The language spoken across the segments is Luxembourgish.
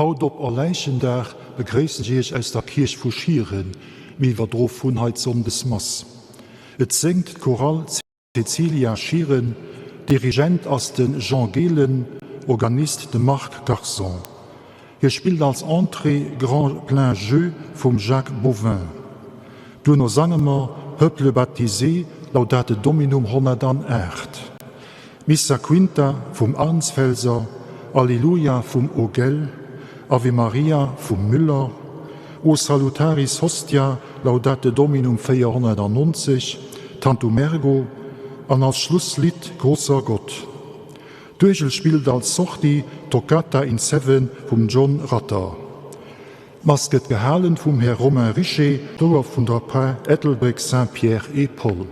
Haut op Erläichendag begréissen ech Iech aus der Kierch vu Schieren, mir iwwerdro vun hei d'Sonndesmass. Et séngt d'Chorale Cäcilia Schieren, Dirigent ass de Jean Gehlen, Organist de Marc Garson. Hie spillt als Entrée Grand plein jeu vum Jacques Bovin. Duerno sange mer Peuple baptisé, Laudate Dominum 108. Missa Quinta vum Arnsfelser, Alleluia vum Ogel, Ave Maria vum Müller, O Salutaris Hostia, Laudate Dominum 490, Tantum Ergo an als Schlusslidd Großer Gott. D'Uergel spillt als Sortie Toccata in Seven vum John Rutter. D'Mass gëtt gehalen vum Här Romain Richer, Chouer vun der Par Ettelbréck Saints-Pierre-et-Paul.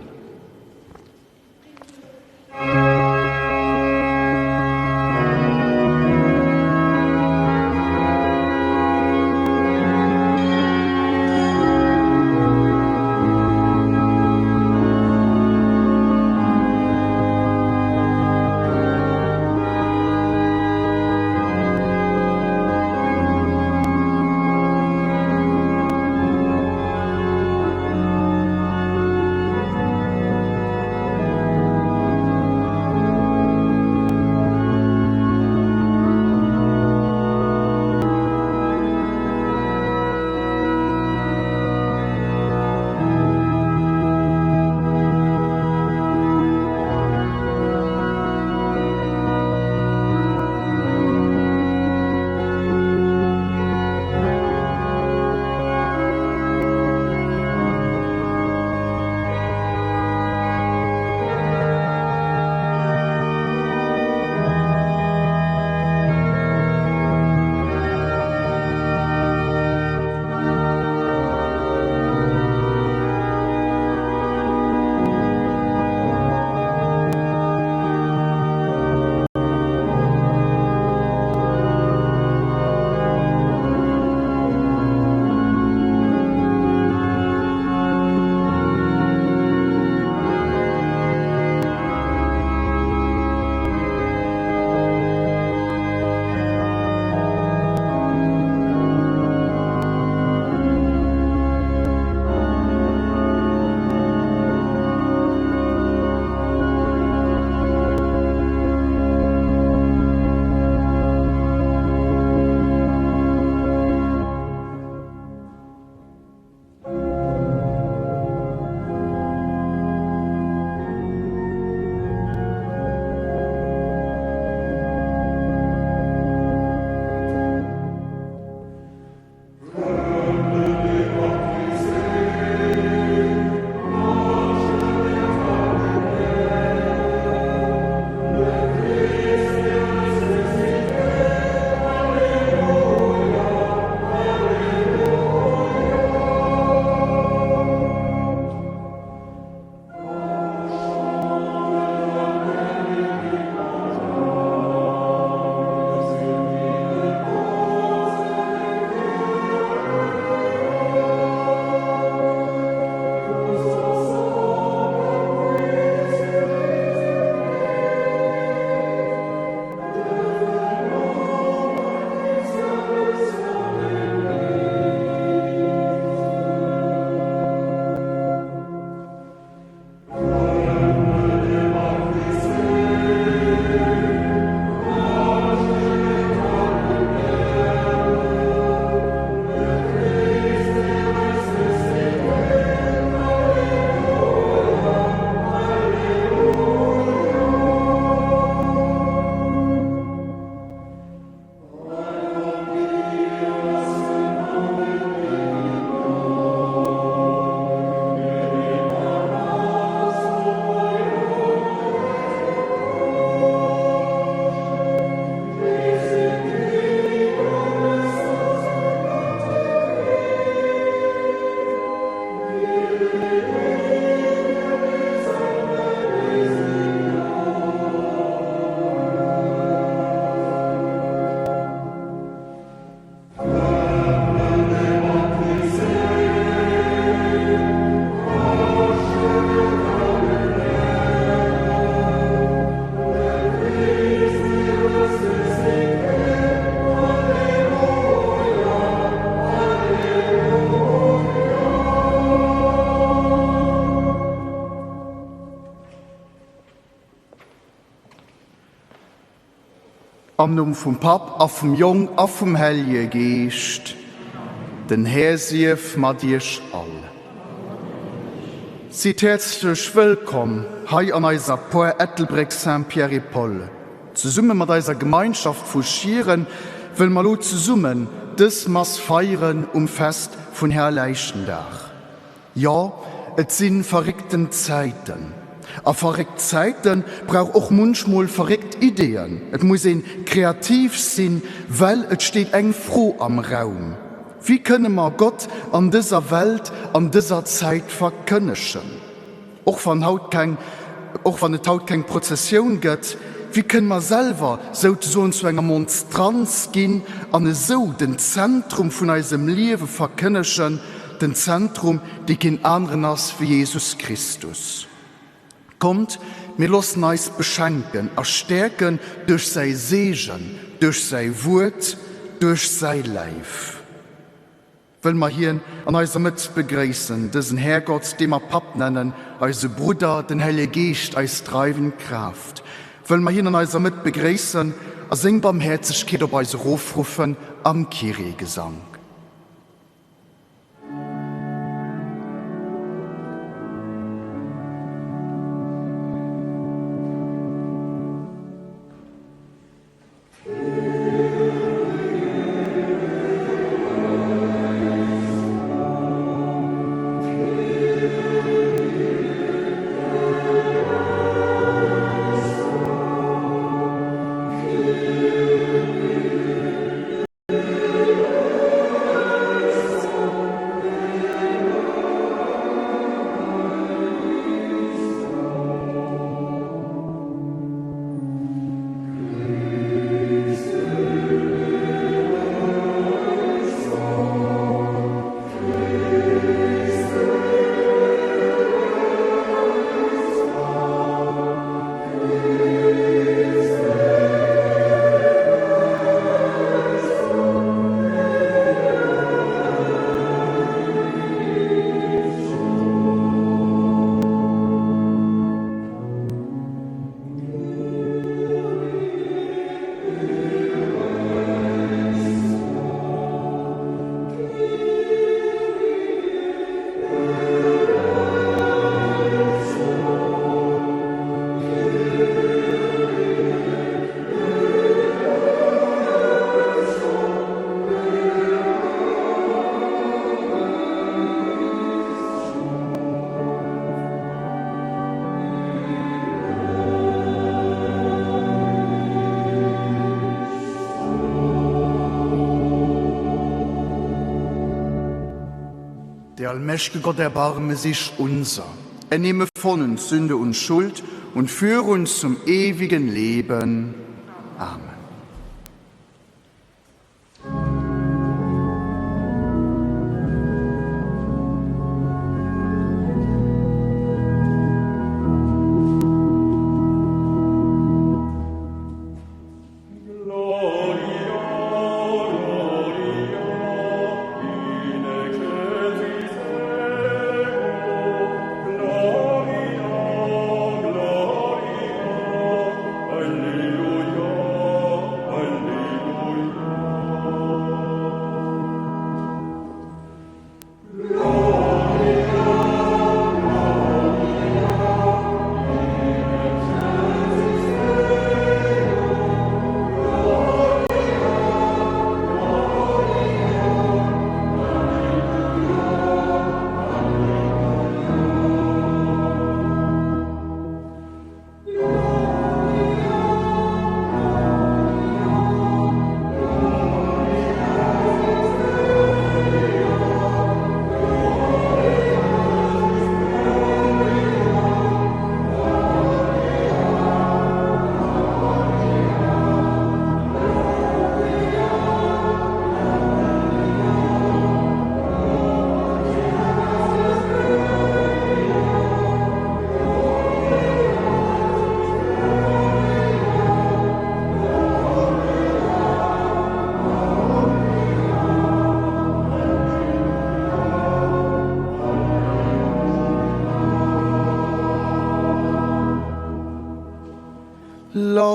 Am Numm vum Papp a vum Jong a vum Hellje Geescht. Den Här sief mat iech all. Sidd häerzlech wëllkomm hei an eiser Por Ettelbréck Saint-Pierre-et-Paul. Zesumme mat eiser Gemeinschaft vu Schieren wëlle mer lo zesummen dës Mass feieren um Fest vun Härläichendag. Jo, et si verréckten Zäiten. A verréckt Zäite brauch och munchmol verréckt Ideeën. Et muss ee kreativ sinn, well et steet eng Fro am Raum, Wéi kënne mer Gott an dëser Welt, an dëser Zäit verkënnegen? Och wann haut keng, och wann et haut keng Prozessioun gëtt, wéi kënne mer selwer souzesoen zu enger Monstranz ginn an esou den Zentrum vun eisem Liewe verkënnegen, den Zentrum, dee keen aneren ass wéi Jesus Christus? Kommt, mir loossen eis beschenken a stäerken duerch säi Seegen, duerch säi Wuert, duerch säi Läif. Wëll mer hien an eiser Mëtt begréissen, dësen Härgott, dee mer Papp nennen, eise Brudder, den Hellje Geescht, eis dreiwend Kraaft. Wëll mer hien an eiser Mëtt begréissen a seng Barmhäerzegkeet op eis erofruffen am Kyrie-Gesank. Der allmächtige Gott erbarme sich unser. Er nehme von uns Sünde und Schuld und führe uns zum ewigen Leben. Amen.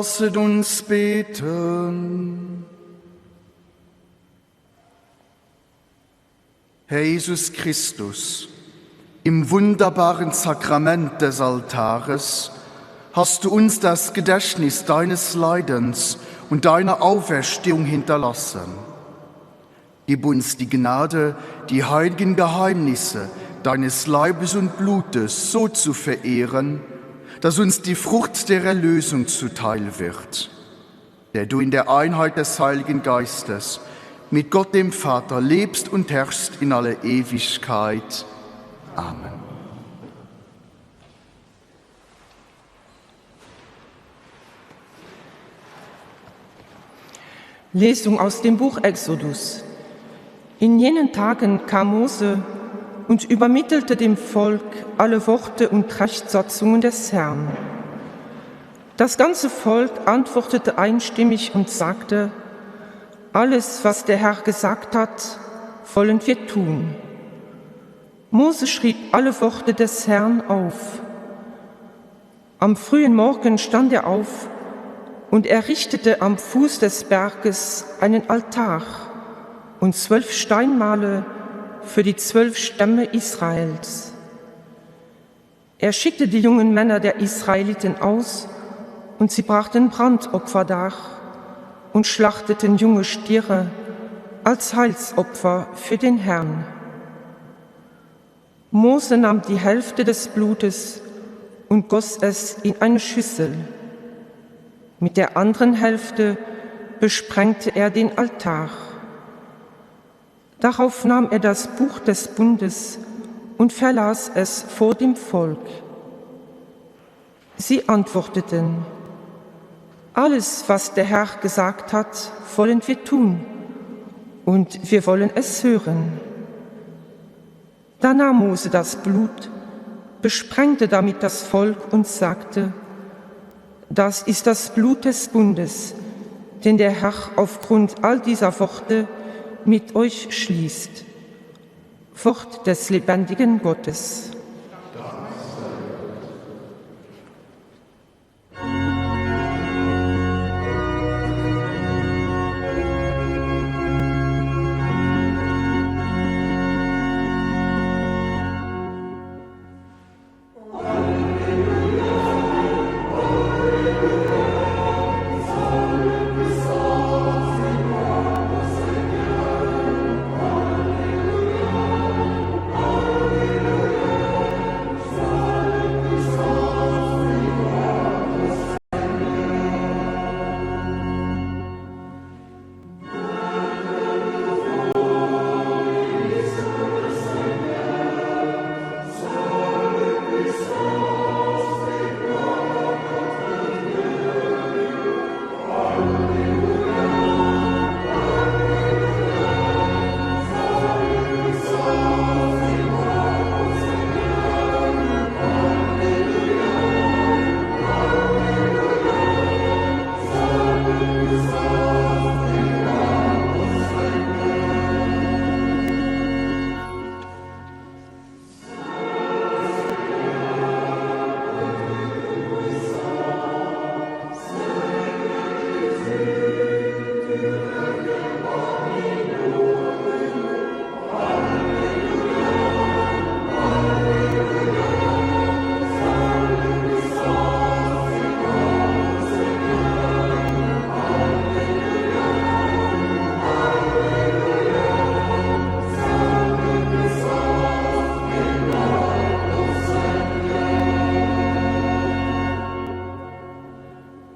Lasset uns beten. Herr Jesus Christus, im wunderbaren Sakrament des Altares hast du uns das Gedächtnis deines Leidens und deiner Auferstehung hinterlassen. Gib uns die Gnade, die heiligen Geheimnisse deines Leibes und Blutes so zu verehren, dass uns die Frucht der Erlösung zuteil wird, der du in der Einheit des Heiligen Geistes mit Gott dem Vater lebst und herrschst in alle Ewigkeit. Amen. Lesung aus dem Buch Exodus. In jenen Tagen kam Mose und übermittelte dem Volk alle Worte und Rechtsatzungen des Herrn. Das ganze Volk antwortete einstimmig und sagte: Alles, was der Herr gesagt hat, wollen wir tun. Mose schrieb alle Worte des Herrn auf. Am frühen Morgen stand er auf und errichtete am Fuß des Berges einen Altar und zwölf Steinmale für die zwölf Stämme Israels. Er schickte die jungen Männer der Israeliten aus, und sie brachten Brandopfer dar und schlachteten junge Stiere als Heilsopfer für den Herrn. Mose nahm die Hälfte des Blutes und goss es in eine Schüssel. Mit der anderen Hälfte besprengte er den Altar. Darauf nahm er das Buch des Bundes und verlas es vor dem Volk. Sie antworteten: Alles, was der Herr gesagt hat, wollen wir tun, und wir wollen es hören. Da nahm Mose das Blut, besprengte damit das Volk und sagte: Das ist das Blut des Bundes, den der Herr aufgrund all dieser Worte mit euch schließt. Wort des lebendigen Gottes.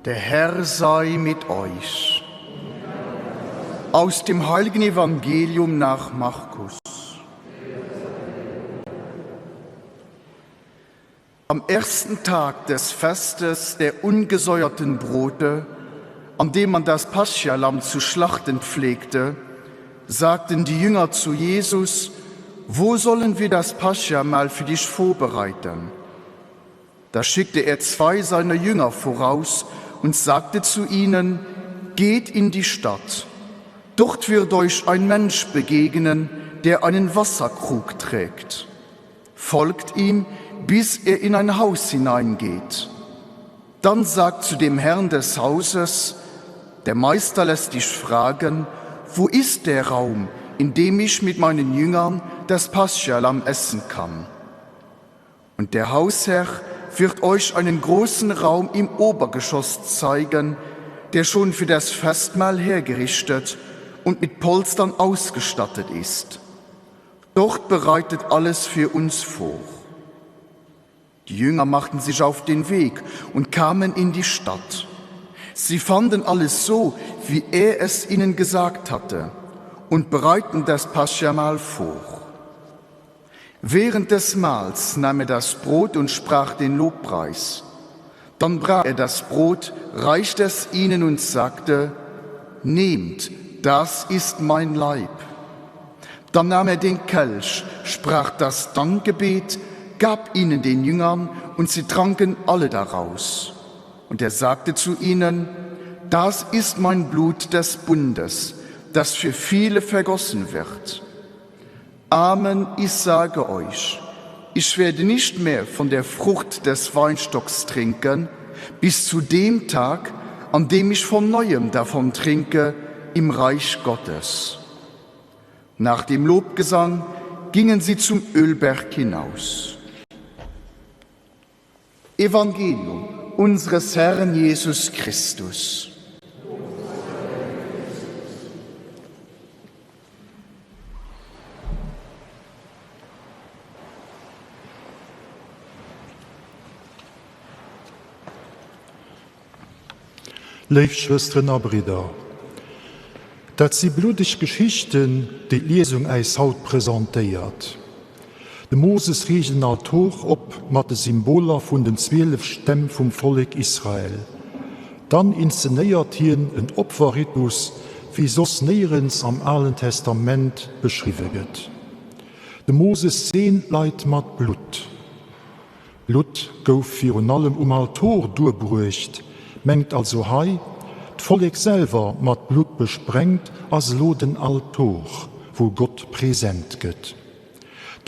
Der Herr sei mit euch. Aus dem heiligen Evangelium nach Markus. Am ersten Tag des Festes der ungesäuerten Brote, an dem man das Paschalam zu schlachten pflegte, sagten die Jünger zu Jesus: Wo sollen wir das Paschamal für dich vorbereiten? Da schickte er zwei seiner Jünger voraus und sagte zu ihnen: Geht in die Stadt. Dort wird euch ein Mensch begegnen, der einen Wasserkrug trägt. Folgt ihm, bis er in ein Haus hineingeht. Dann sagt zu dem Herrn des Hauses, der Meister lässt dich fragen, wo ist der Raum, in dem ich mit meinen Jüngern das Paschalam essen kann? Und der Hausherr wird euch einen großen Raum im Obergeschoss zeigen, der schon für das Festmahl hergerichtet und mit Polstern ausgestattet ist. Dort bereitet alles für uns vor. Die Jünger machten sich auf den Weg und kamen in die Stadt. Sie fanden alles so, wie er es ihnen gesagt hatte, und bereiten das Paschamal vor. Während des Mahls nahm er das Brot und sprach den Lobpreis. Dann brach er das Brot, reichte es ihnen und sagte: Nehmt, das ist mein Leib. Dann nahm er den Kelch, sprach das Dankgebet, gab ihnen den Jüngern und sie tranken alle daraus. Und er sagte zu ihnen: Das ist mein Blut des Bundes, das für viele vergossen wird. Amen, ich sage euch, ich werde nicht mehr von der Frucht des Weinstocks trinken, bis zu dem Tag, an dem ich von neuem davon trinke im Reich Gottes. Nach dem Lobgesang gingen sie zum Ölberg hinaus. Evangelium unseres Herrn Jesus Christus. Léif Schwësteren a Bridder, dat si bluddeg Geschichten, déi d'Liesung äis haut presentéiert. De Moses riicht en Altor op mat de Symboler vun den 12 Stämm vum Vollek Israel. Dann inszenéiert hien en Opferritus, wéi soss néierens am Alen Testament beschriwwe gëtt. De Moses seent d'Leit mat Blutt. Blutt gouf virun allem um Altor duerbruecht, mengt also hei, d'Vollek selwer mat Blutt besprengt ass elo den Altor, wou Gott present gëtt.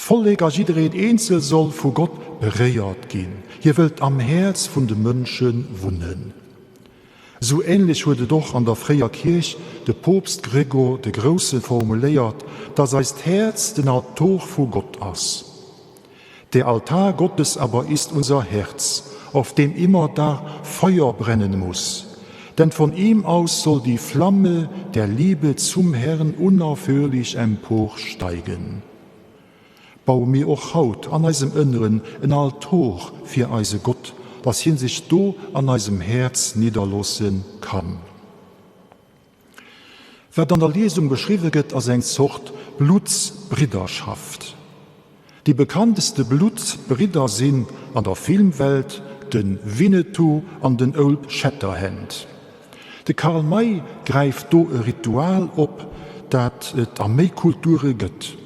D'Vollek a jiddereen eenzel soll vu Gott beréiert ginn, hie wëllt am Häerz vun de Mënsche wunnen. Esou änlech huet et och an der fréier Kierch de Poopst Gregor de Grousse formuléiert, dass eist Häerz den Altor vu Gott ass. Der Altar Gottes aber ist unser Herz, auf dem immerdar Feuer brennen muss. Denn von ihm aus soll die Flamme der Liebe zum Herrn unaufhörlich emporsteigen. Baue mir och haut an eisem Ënneren en Altor fir eise Gott, dass hien sech do an eisem Häerz nidderloosse kann. Wat an der Liesung beschriwwe gëtt, ass eng Zort Bluttsbridderschaft. Déi bekannteste Bluttsbridder sinn an der Filmwelt de Winnetou an den Old Shatterhand. De Karl May gräift do e Ritual op, dat et a méi Kulture gëtt.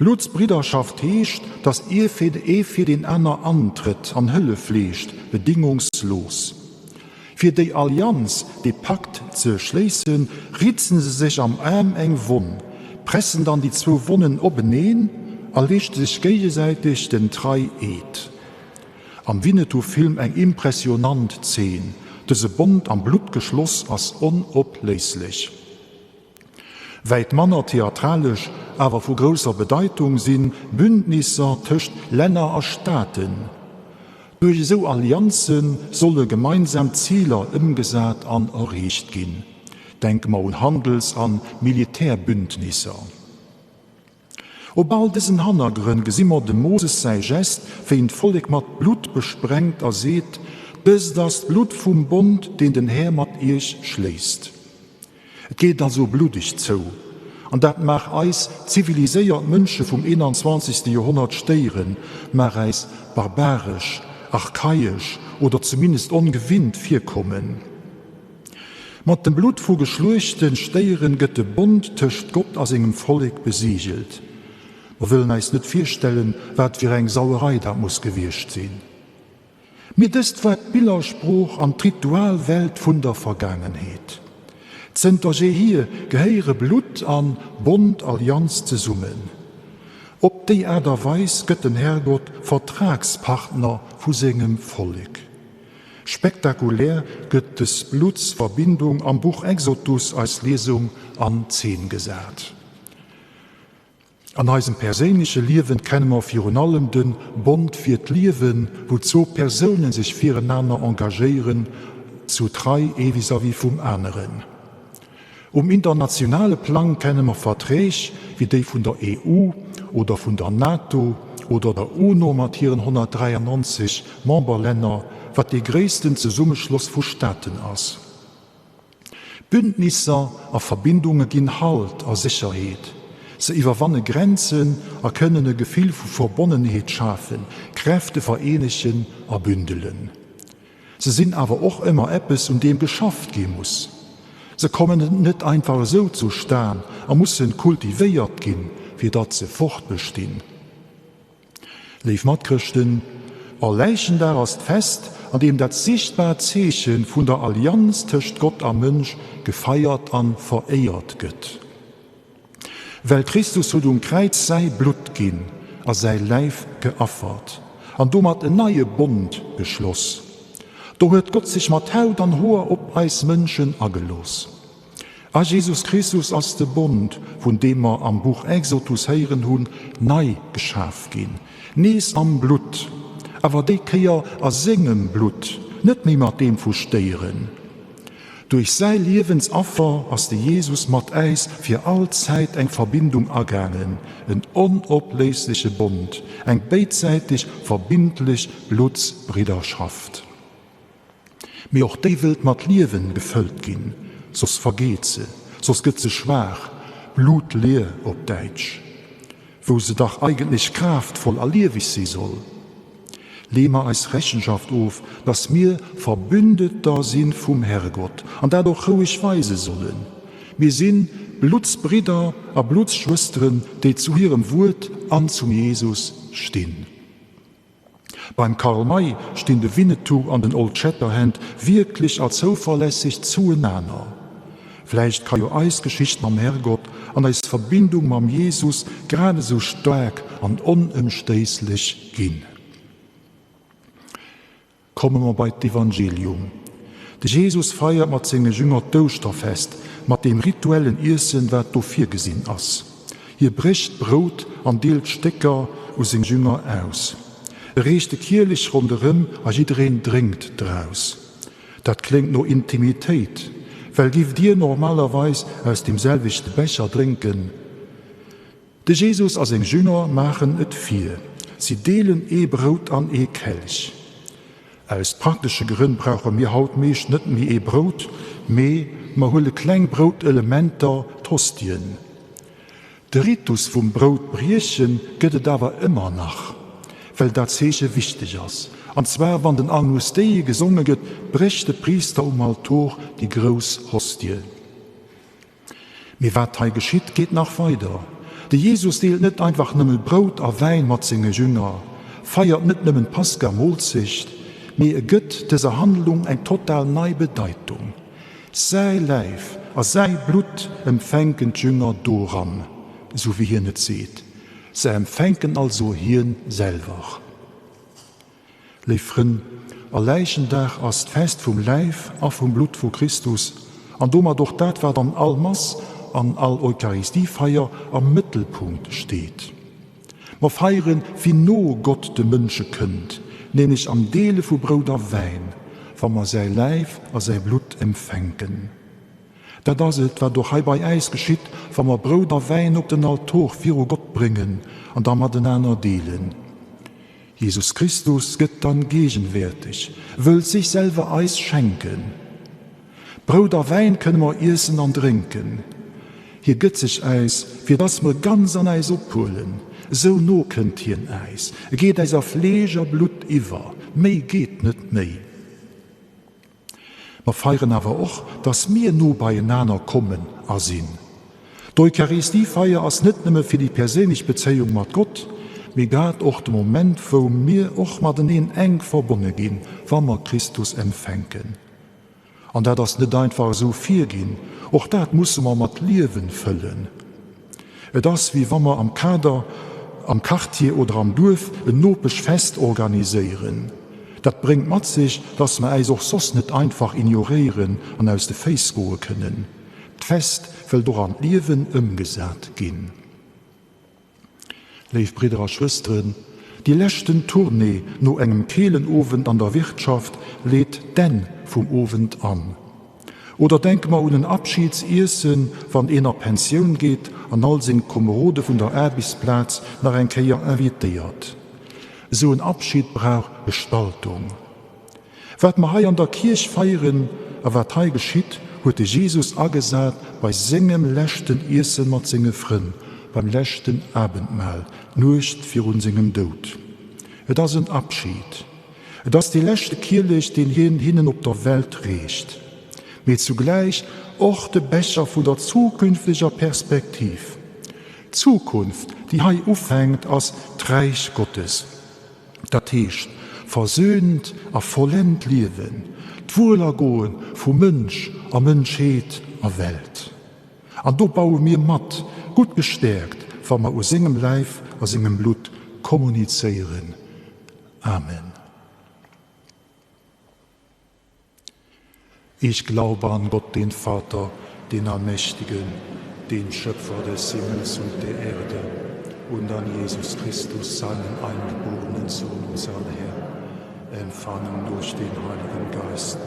Bluttsbridderschaft heescht, datt ee fir deen aner antrëtt an Hëllef leescht, bedingungslos. Fir déi Allianz, dee Pakt ze schléissen, ritzen se sech am Aarm eng Wonn, pressen dann déi zwou Wonnen openeen a leeschte sech géigesäiteg den Trei-Eed. Am Winnetou-Film eng impressionant Zeen, dëse Bond am Blutt geschloss ass onopléislech. Wäit manner theatralesch, awer vu grousser Bedeitung si Bündnisser tëscht Länner a Staaten. Duerch esou Allianze solle gemeinsam Ziler ëmgesat an erreecht ginn. Denke mer un Handels a Militärbündnisser. Op all dësen Hannergrënn gesi mer dem Moses säi Gest, wéi en d'Vollek mat Blutt besprengt a seet, Dëst ass d'Blutt vum Bond, deen den Här mat iech schléisst. Et geet also bluddeg zou, an dat mag eis ziviliséiert Mënsche vum 21. Joerhonnert stéieren, mag äis barbaresch, archaiesch oder zumindest ongewinnt virkommen. Mat dem Blutt vu geschluechte Stéieren gëtt de Bond tëscht Gott a sengem Vollek besigelt. Mer wëllen eis net virstellen, wat fir eng Sauerei dat muss gewiescht sinn. Mee dëst war d'Billersprooch an d'Ritualwelt vun der Vergaangenheet. Zënter jeehier gehéiere Blutt an Bond, Allianz, zesummen. Op déi Aart a Weis gëtt den Herrgott Vertragspartner vu sengem Vollek. Spektakulär gëtt dës Bluttsverbindung am Buch Exodus als Liesung an Zeen gesat. An eisem perséinleche Liewen kenne mer virun allem de Bond fir d'Liewen, wou zwou Persounen sech firenaner engagéieren, zu Trei ee vis-à-vis vum aneren. Um internationale Plang kenne mer Verträg wéi déi vun der EU oder vun der NATO oder der UNO mat hiren 193 Memberlänner, wat dee gréissten Zesummeschloss vu Staaten ass. Bündnisser a Verbindunge ginn Halt a Sécherheet. Se iwwerwanne Grenzen a kënnen e Gefill vu Verbonnenheet schafen, Kräfte vereenegen a bündelen. Se sinn awer och ëmmer eppes, un deem geschafft gi muss. Se kommen net einfach esou zustan a mussen kultivéiert ginn, fir datt se fortbestinn. Léif Matchrëschten, Allerläichendag ass d'Fest, an deem dat sichtbaart Zeeche vun der Allianz tëscht Gott a Mënsch gefeiert an veréiert gëtt. Well Christus huet um Kräiz säi Blutt ginn a säi Läif geaffert an domat en neie Bond geschloss. Do huet Gott sech mat Haut an Hoer op eis Mënschen agelooss. A Jesus Christus ass de Bond, vun deem mer am Buch Exodus héieren hunn, nei geschaf ginn, nees am Blutt, awer déi Kéier a sengem Blutt, net méi mat deem vu Stéieren. Duerch säi Liewensaffer ass de Jesus mat äis fir all Zäit eng Verbindung agaangen, en onopléisleche Bond, eng béidsäiteg verbindlech Bluttsbridderschaft. Mee och déi wëllt mat Liewen gefëllt ginn, soss vergeet se, soss gëtt se schwaach, blutleer op Däitsch, wou se dach eigentlech kraaftvoll a lieweg si soll. Lee mer eis Rechenschaft of, dass mir Verbündeter si vum Herrgott an dat och roueg weise sollen. Mir si Bluttsbridder a Bluttsschwësteren, déi zu hirem Wuert an zum Jesus stinn. Beim Karl May stinn de Winnetou an den Old Shatterhand wierklech a zouverlässeg zuenaner. Vläicht ka jo eis Geschicht mam Herrgott an eis Verbindung mam Jesus grad esou staark an onëmstéisslech ginn. Komme mer bei d'Evangelium. De Jesus feiert mat senge Jünger d'Ouschterfest mat deem rituellen Iessen, wat do virgesinn ass. Hie brécht d'Brout an deelt d'Stécker u seng Jünger aus. E reecht de Kielech ronderëm a jiddereen drénkt draus. Dat kléngt no Intimitéit, well giff dir normalerweis aus deem selwechte Becher drénken? De Jesus a seng Jünger maachen et vir, si deelen ee Brout an ee Kelch. Aus praktesche Grënn brauche mir haut meescht net méi ee Brout, mee mer huele kleng Broutelementer, d'Hostien. De Ritus vum Brout brieche gëtt et awer ëmmer nach, well dat Zeeche wichteg ass. An zwar wann den Agnus Dei gesonge gëtt, brécht de Priister um Altor déi grouss Hostie. Mee wat hei geschitt, geet nach weider. De Jesus deelt net einfach nëmme Brout a Wäin mat senge Jünger, feiert net nëmmen d'Paska-Molzecht, mee e gëtt dëser Handlung eng total nei Bedeitung. Säi Läif a säi Blutt empfänken d'Jünger doran, esou wéi hien et seet. Se empfänken also hien selwer. Léif Frënn, Allerläichendag ass d'Fest vum Läif a vum Blutt vu Christus an domat och dat, wat an all Mass an all Eucharistiefeier am Mëttelpunkt steet. Mer feieren, wéi no Gott de Mënsche kënnt, nämlech am Deele vu Brout a Wäin, wa mer säi Läif a säi Blutt empfänken. Dat ass et, wat och hei bei äis geschitt, wa mer Brout a Wäin op den Altor viru Gott bréngen an da matenaner deelen. Jesus Christus gëtt dann gegenwäerteg, wëllt sich selwer eis schenken. Brout a Wäin kënne mer iessen an drénken. Hie gëtt sech äis, fir dass mer ganz an äis ophuelen. Esou no kënnt hien äis. E geet äis a Fleesch a Blutt iwwer. Méi geet net méi. Mer feieren awer och, dass mir no beienaner kommen a sinn. D'Eucharistiefeier ass net nëmme fir déi perséinlech Bezéiung mat Gott, mee grad och de Moment, wou mir och mateneen enk verbonne ginn, wa mer Christus empfänken. An dat ass net einfach esou virginn, och dat musse mer mat Liewen fëllen. Et ass wéi wa mer am Kader, am Quartier oder am Duerf en Nopeschfest organiséieren. Dat bréngt mat sech, dass mer äis och soss net einfach ignoréieren an aus de Féiss goe kënnen. D'Fest wëllt och an d'Liewen ëmgesat ginn. Léif Bridder a Schwësteren, déi leschten Tournée no engem keelen Owend an der Wirtschaft leet d'Enn vum Owend an. Oder denke mer un en Abschiedsiessen, wann een a Pensioun geet an all seng Komerode vun der Aarbechtsplaz nach eng Kéier invitéiert. Esou en Abschied brauch Gestaltung. Wat mer hei an der Kierch feieren a wat hei geschitt, huet de Jesus agesat bei sengem leschten Iessen mat senge Frënn, beim leschten Abendmahl, d'Nuecht virun sengem Doud. Et ass en Abschied. Et ass dee leschte Kielech, deen hien hinnen op der Welt reecht, mee zugläich och de Becher vun der zukünfteger Perspektiv. D'Zukunft, déi hei ufänkt, ass d'Räich Gottes. Dat heescht, versöhnt a vollend Liewen, d'Wuelergoe vu Mënsch a Mënschheet a Welt. An do baue mir mat, gutt gestäerkt, wa mer u sengem Läif a sengem Blutt kommunizéieren. Amen. Ich glaube an Gott, den Vater, den Allmächtigen, den Schöpfer des Himmels und der Erde, und an Jesus Christus, seinen eingeborenen Sohn, unseren Herrn, empfangen durch den Heiligen Geist,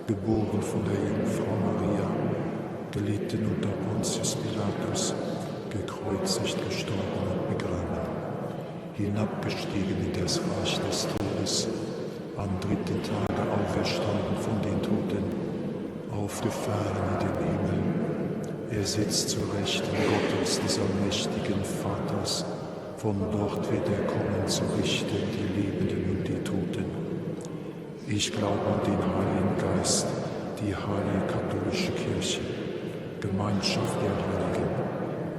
geboren von der Jungfrau Maria, gelitten unter Pontius Pilatus, gekreuzigt, gestorben und begraben, hinabgestiegen in das Reich des Todes, am dritten Tage auferstanden von den Toten, aufgefahren in den Himmel. Er sitzt zu Rechten Gottes, des allmächtigen Vaters, von dort wird er kommen zu richten die Lebenden und die Toten. Ich glaube an den Heiligen Geist, die heilige katholische Kirche, Gemeinschaft der Heiligen,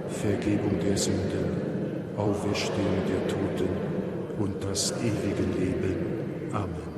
Vergebung der Sünden, Auferstehung der Toten und das ewige Leben. Amen.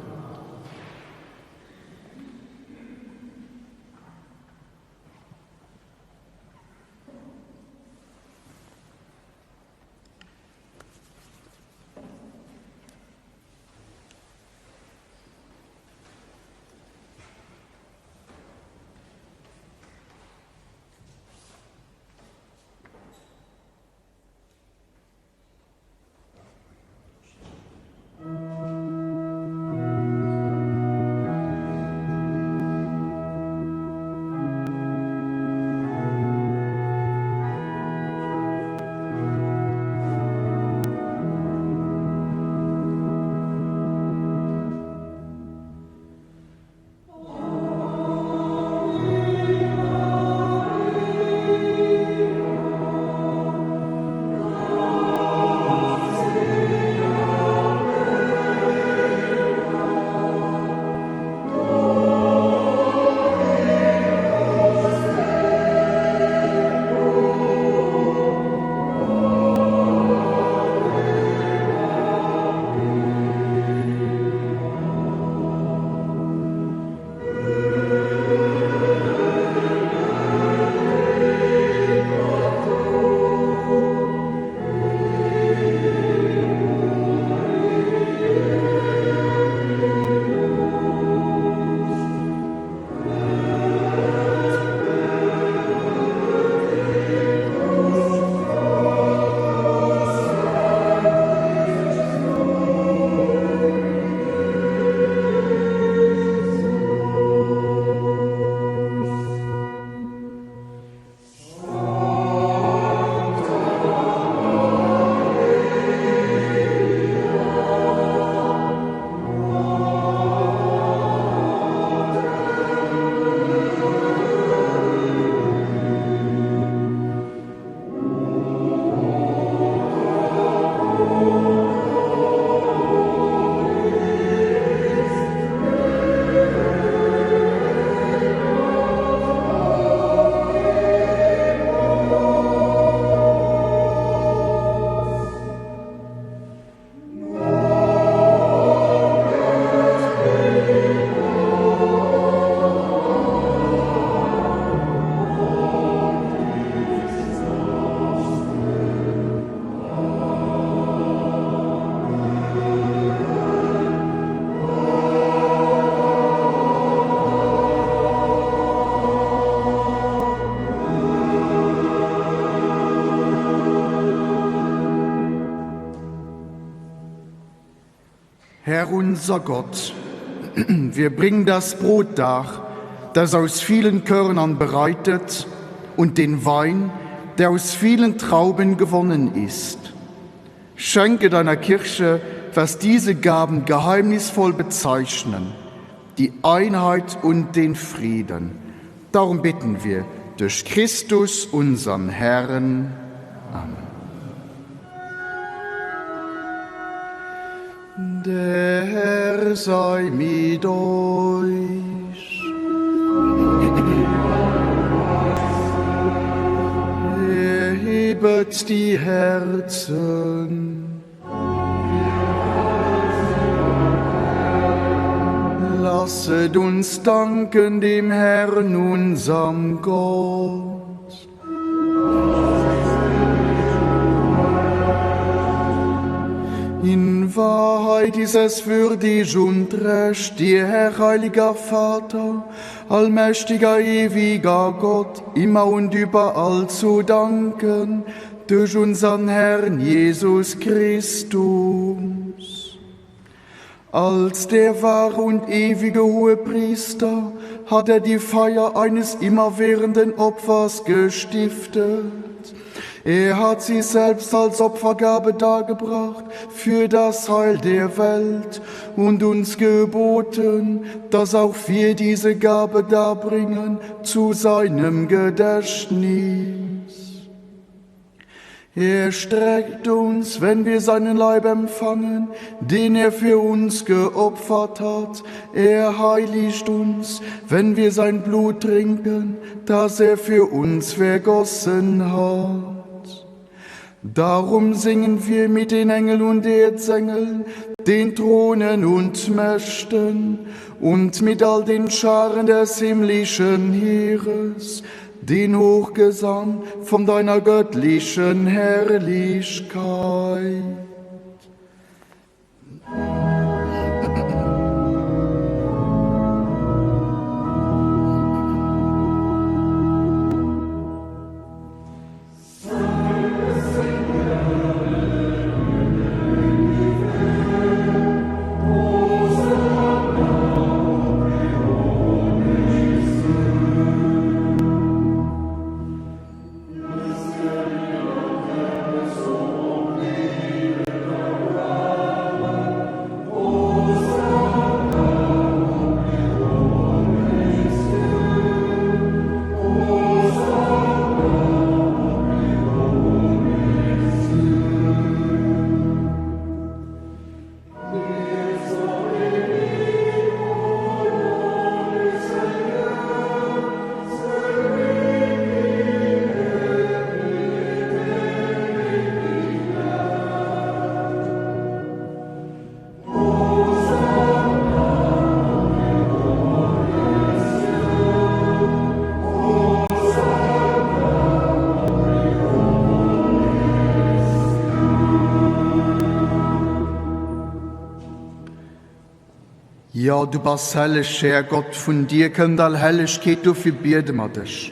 Herr unser Gott, wir bringen das Brot dar, das aus vielen Körnern bereitet, und den Wein, der aus vielen Trauben gewonnen ist. Schenke deiner Kirche, was diese Gaben geheimnisvoll bezeichnen, die Einheit und den Frieden. Darum bitten wir durch Christus, unseren Herrn. Amen. Der Herr sei mit euch. Erhebet die Herzen. Lasset uns danken dem Herrn, unserem Gott. In Wahrheit ist es würdig und recht, dir, Herr, heiliger Vater, allmächtiger, ewiger Gott, immer und überall zu danken, durch unseren Herrn Jesus Christus. Als der wahre und ewige Hohepriester hat er die Feier eines immerwährenden Opfers gestiftet. Er hat sich selbst als Opfergabe dargebracht für das Heil der Welt und uns geboten, dass auch wir diese Gabe darbringen zu seinem Gedächtnis. Er streckt uns, wenn wir seinen Leib empfangen, den er für uns geopfert hat. Er heiligt uns, wenn wir sein Blut trinken, das er für uns vergossen hat. Darum singen wir mit den Engeln und Erzengeln, den Thronen und Mächten und mit all den Scharen des himmlischen Heeres, den Hochgesang von deiner göttlichen Herrlichkeit. Jo, du bass helleg, Här Gott, vun dir kënnt all Hellegkeet, dofir biede mer dech,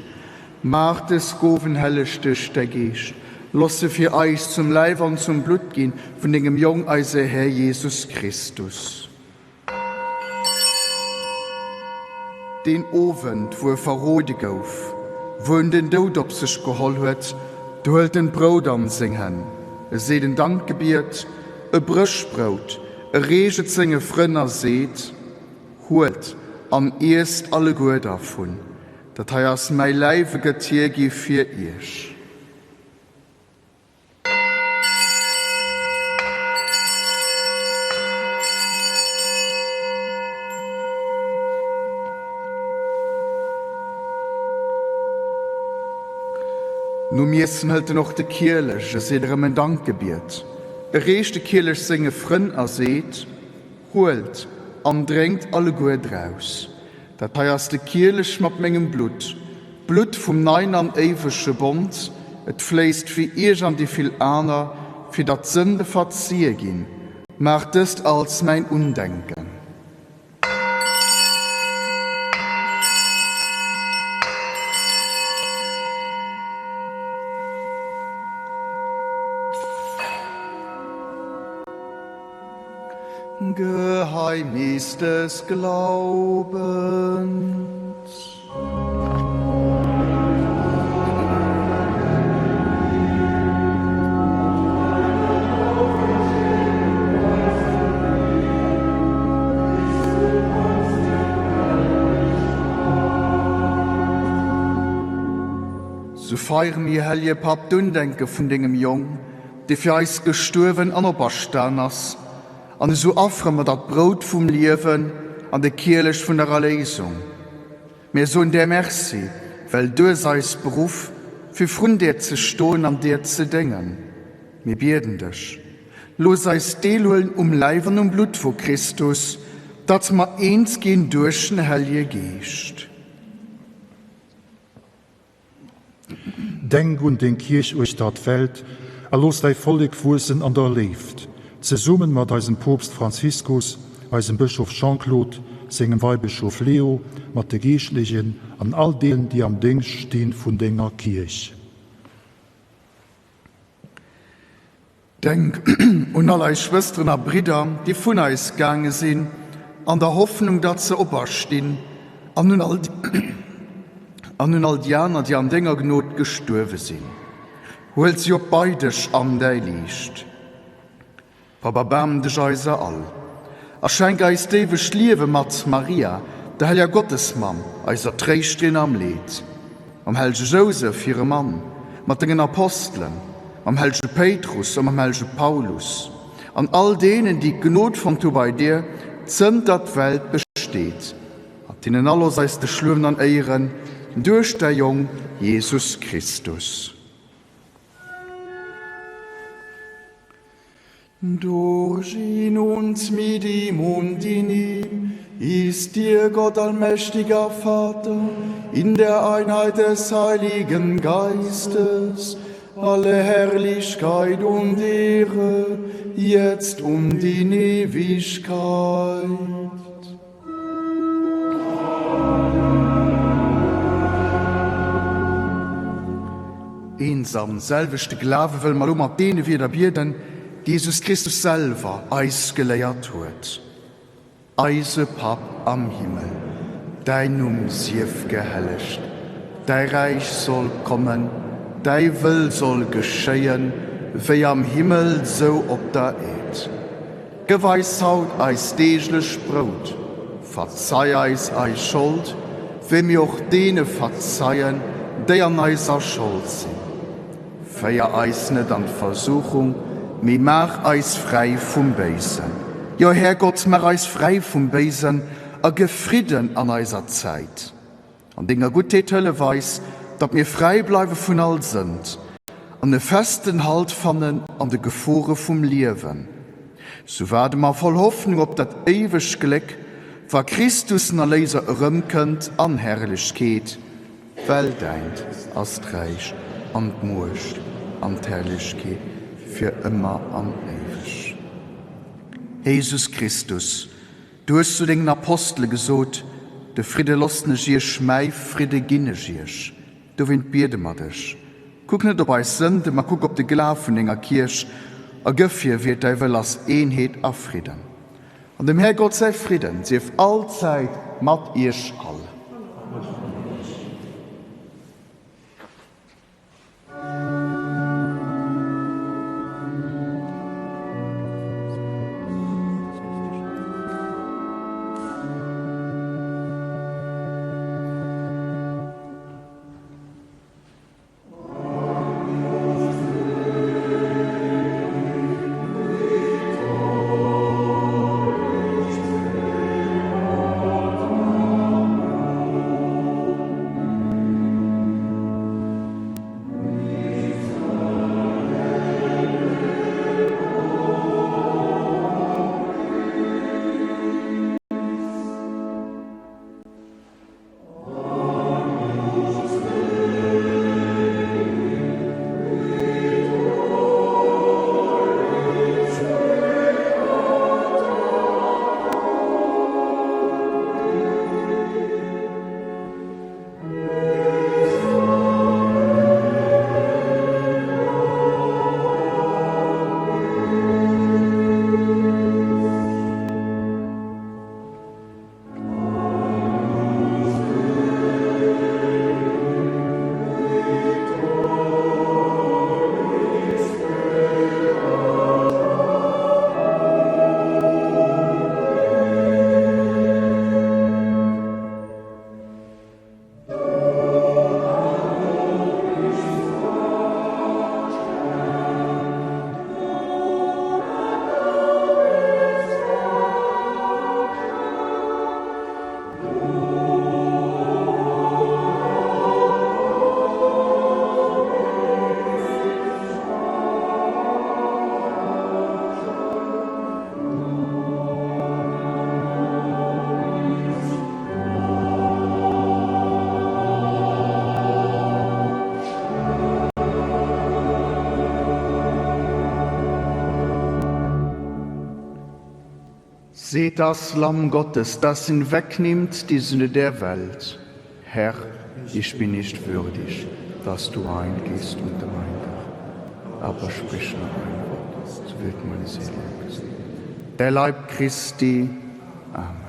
Maach dës Gowen helleg duerch däi Geescht, looss se fir eis zum Läif an zum Blutt ginn vun dengem Jong, eise Här Jesus Christus. Deen Owend, wou e verrode gouf, wou en den Doud op sech geholl huet, du hëlt en d'Brout an seng Hänn, e seet en Dankgebiet, e brécht d'Brout, e reecht et senge Frënn a seet, Huelt an iesst alleguer dervun, dat hei ass mäi Läif, e gëtt hiergi fir iech. Nom Iessen hëlt en och de Kielech, e seet erëm en Dankgebiet, e reecht de Kielech senge Frënn a seet, Huelt an drénkt alleguer draus, dat hei ass de Kielech mat mengem Blutt, d'Blutt vum neien an éiwege Bond, et fléisst fir iech an déi vill aner, fir datt d'Sënde verzie ginn. Maacht dëst als mäin Undenken. Geheimnis des Glaubens. Sou feiere mir, Hellje Papp, d'Undenke vun dengem Jong, dee fir eis gestuerwen an operstan ass, an esou affere mer der d'Brout vum Liewen an de Kielech vun der Erléisung. Mir soen där Merci, well du hues eis beruff, fir vrun dir ze stoen an dir ze déngen. Mir bieden dech, looss eis deelhuelen um Läif an um Blutt vu Christus, datt mer eens ginn duerch den Hellje Geescht. Denk un deng Kierch uechter d'Welt a looss däi Vollek wuessen an der Léift, zesummen mat eisem Poopst Franziskus, eisem Bëschof Jean-Claude, sengem Weibëschof Leo, mat de Geeschtlechen an all deenen, déi am Déngscht sti vun denger Kierch. Denk un all eis Schwësteren a Bridder, déi vun eis gaange sinn, an der Hoffnung, datt se operstinn, an un all an un all déi aner, déi an denger Gnod gestuerwe sinn. Huel si op bei dech an däi Liicht. Papp, erbaarm dech eiser all a schenk eis d'éiwegt Liewe mat Maria, der helleger Gottesmamm, eiser Tréischterin am Leed, mam hellege Jousef, hire Mann, mat dengen Apostelen, mam hellege Péitrus a mam hellege Paulus an all deenen, déi d'Gnod fonnt hu bei dir, zënter d'Welt besteet. Mat hinnen all looss eis dech luewen an éieren duerch däi Jong Jesus Christus. Durch ihn und mit ihm und in ihm ist dir, Gott allmächtiger Vater, in der Einheit des Heiligen Geistes, alle Herrlichkeit und Ehre, jetzt und in Ewigkeit. Eens am selwechte Glawe wëlle mer elo mat deene Wierder bieden, déi Jesus Christus selwer eis geléiert huet, Eise Papp am Himmel, däin Numm sief gehellegt, däi Räich soll kommen, däi Wëll soll geschéien, wéi am Himmel sou op der Äerd. Gëff eis haut eist deeglech Brout. Verzei eis eis Schold, wéi mir och deene verzeien, déi an eiser Schold sinn. Féier eis net an d'Versuchung, mee maach eis fräi vum Béisen. Jo, Här Gott, maach eis fräi vum Béisen a gëff Fridden an eiser Zäit. An denger Guttheet hëllef eis, datt mir fräi bleiwe vun all Sënd an e festen Halt fannen an de Gefore vum Liewen. Sou waarde mer voll Hoffnung op dat éiwegt Gléck, wa Christus den Erléiser erëmkënnt an Herrlechkeet, well däint ass d'Räich an d'Muecht an d'Herrlechkeet fir ëmmer an éiweg. Här Jesus Christus, Du hues zu dengen Apostele gesot, De Fridde loossen ech iech, mäi Fridde ginn ech iech. Dowéint biede mer dech, Kuck net op eis Sënde, ma kuck op de Glaf vun denger Kierch a gëff hir, wéi et däi Wëll ass, Eenheet a Fridden. An dem Här Gott säi Fridden sief allzäit mat iech all. Seht das Lamm Gottes, das hinwegnimmt die Sünde der Welt. Herr, ich bin nicht würdig, dass du eingehst unter mein Dach, aber sprich nur ein Wort, so wird meine Seele gesund. Der Leib Christi. Amen.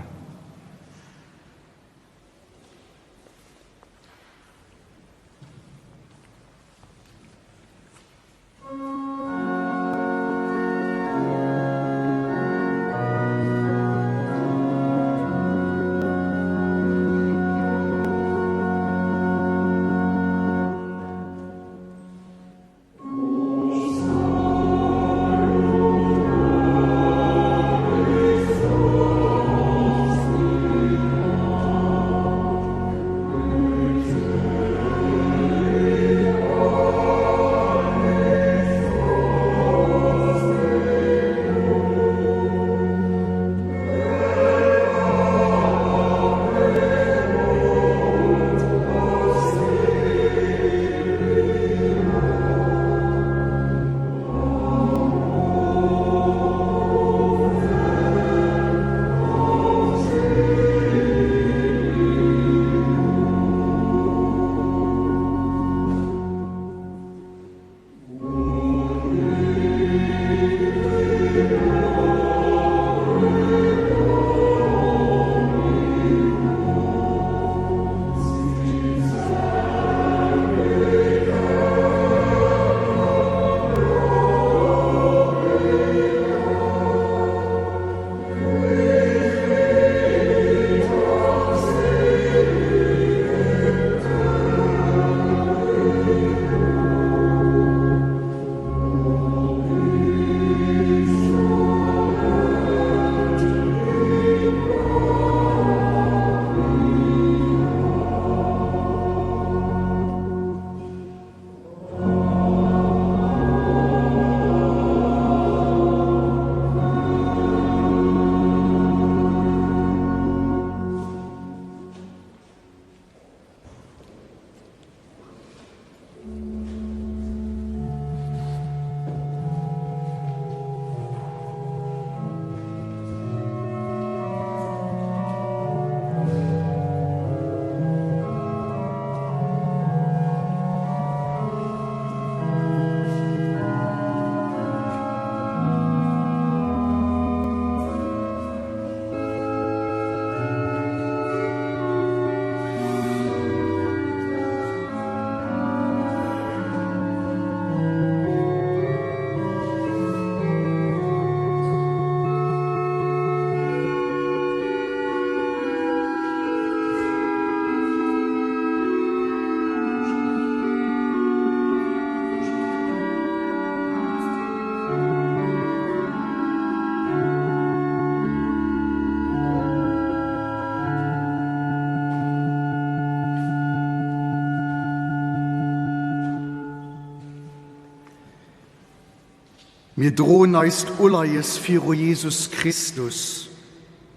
Mir droen eist Uleies viru Jesus Christus,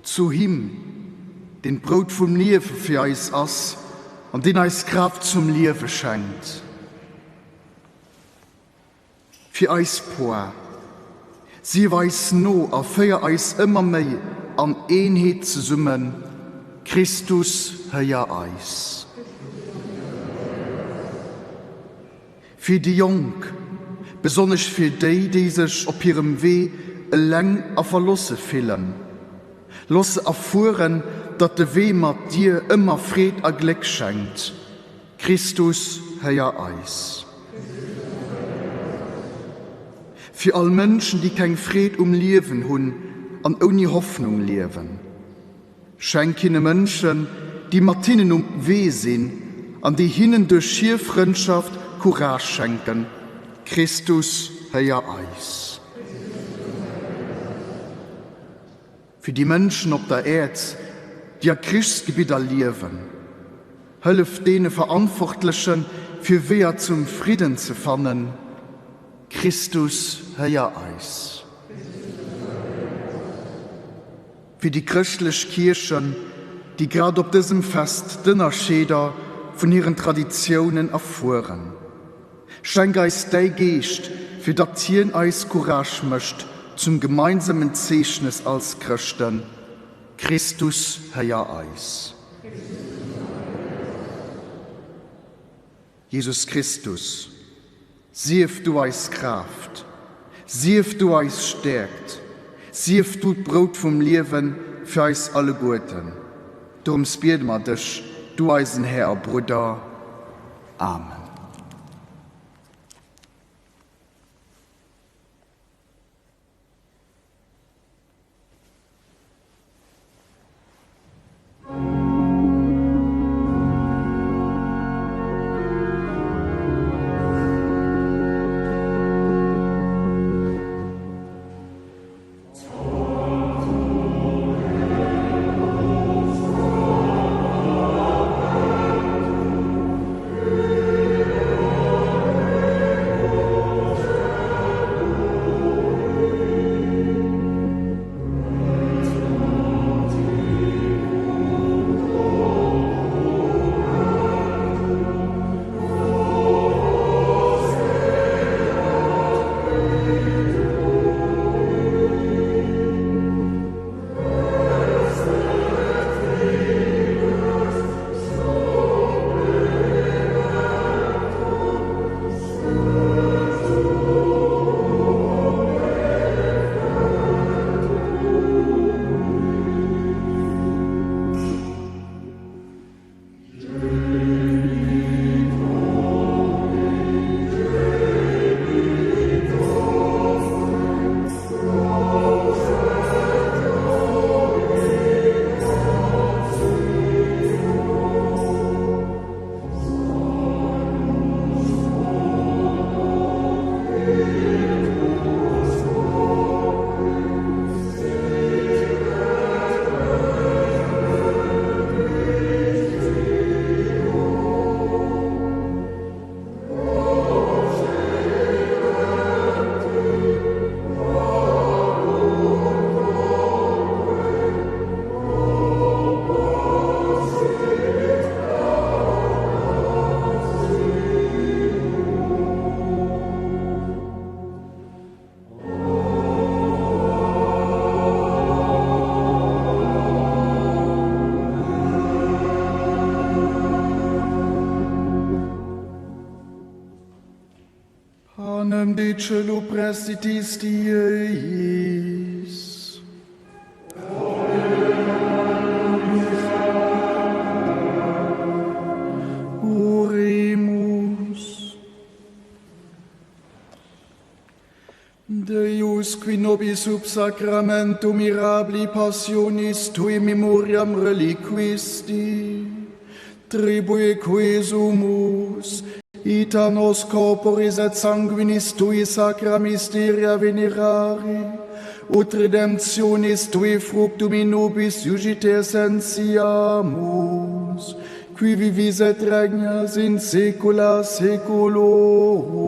zu him, deen d'Brout vum Liewe fir eis ass an deen eis Kraaft zum Liewe schenkt. Fir eis Poar. Sief eis no a féier eis ëmmer méi an Eenheet zesummen. Christus, héier eis. Fir déi Jonk, besonnesch fir déi, déi sech op hirem Wee eleng a verlosse fillen. Looss se erfueren, datt de Wee mat dir ëmmer Freed a Gléck schenkt. Christus, héier eis. Fir all Mënschen, déi keng Freed um Liewen hunn an ouni Hoffnung liewen. Schenk hinne Mënschen, déi mat hinnen um Wee sinn an déi hinnen duerch hir Frëndschaft Courage schenken. Christus, héier eis. Fir déi Mënschen op der Äerd, déi a Krichsgebidder liewen. Hëllef deene Verantwortlechen, fir Weeër zum Fridden ze fannen. Christus, héier eis. Fir déi chrëschtlech Kierchen, déi grad op dësem Fest d'Ënnerscheeder vun hiren Traditiounen erfueren. Schenk eis däi Geescht, fir datt hien eis Courage mécht zum gemeinsamen Zeechnes als Chrëschten. Christus, héier eis. Jesus Christus, sief du eis Kraaft, sief du eis Stäerkt, sief du d'Brout vum Liewen fir eis alleguerten. Dorëms biede mer dech, du eisen Här a Brudder. Amen. Panem de celo prestitis dies. Oremus. Deus qui nobis sub sacramentum mirabili passionis tui memoriam reliquisti, tribui quesumus, ita nos corporis et sanguinis tui sacra mysteria venerari, ut redemptionis tui fructum in nobis iugite essentiamus, qui vivis et regnas in saecula saeculorum.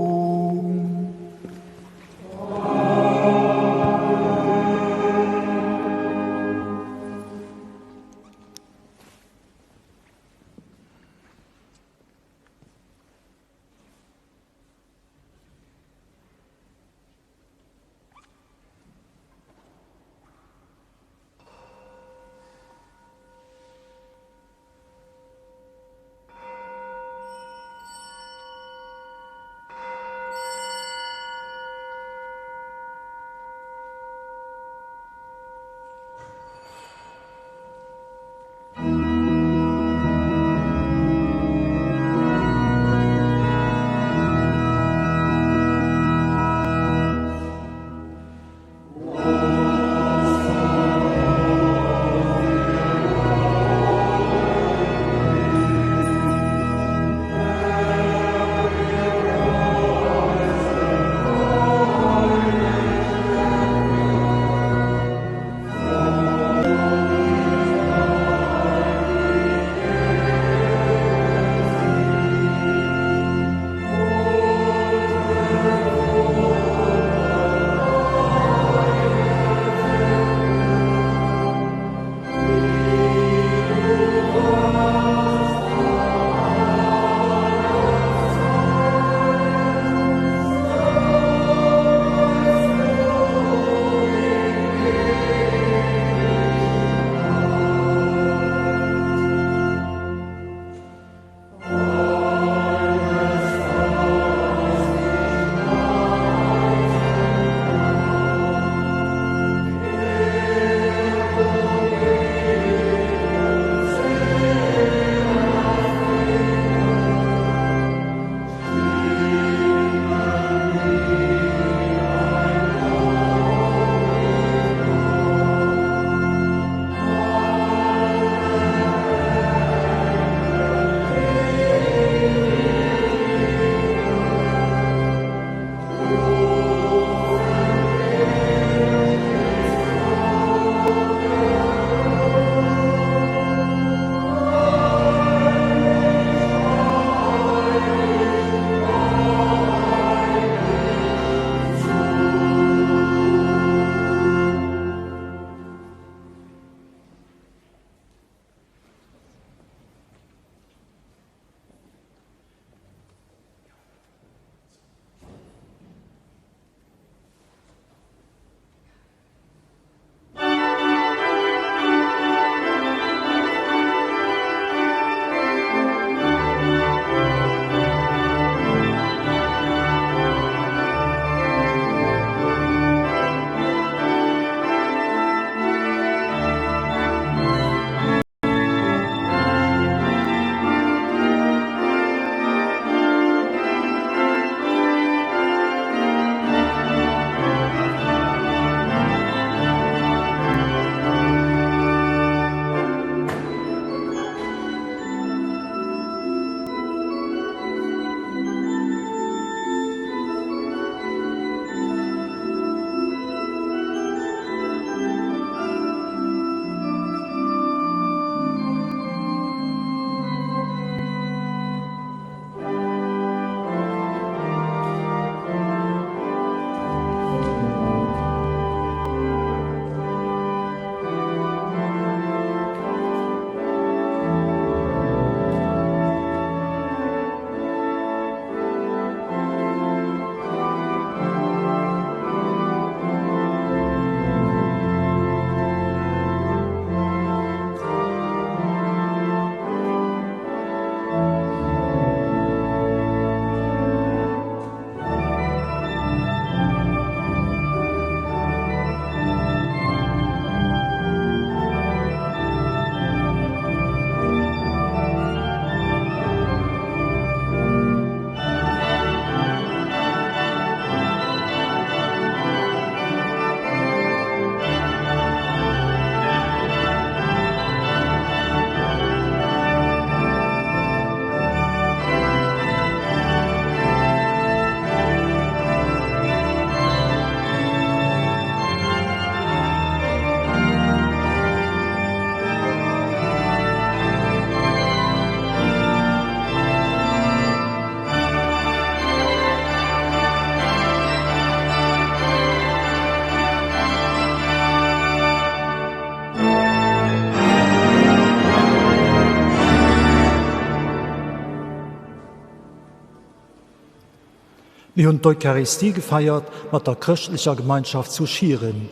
Mir hunn d'Eucharistie gefeiert mat der chrëschtlecher Gemeinschaft zu Schieren.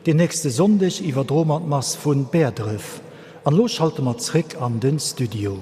Deen nächste Sonndeg iwwerdroe mer d'Mass vun Bäerdref. An elo schalte mer zréck an den Studio.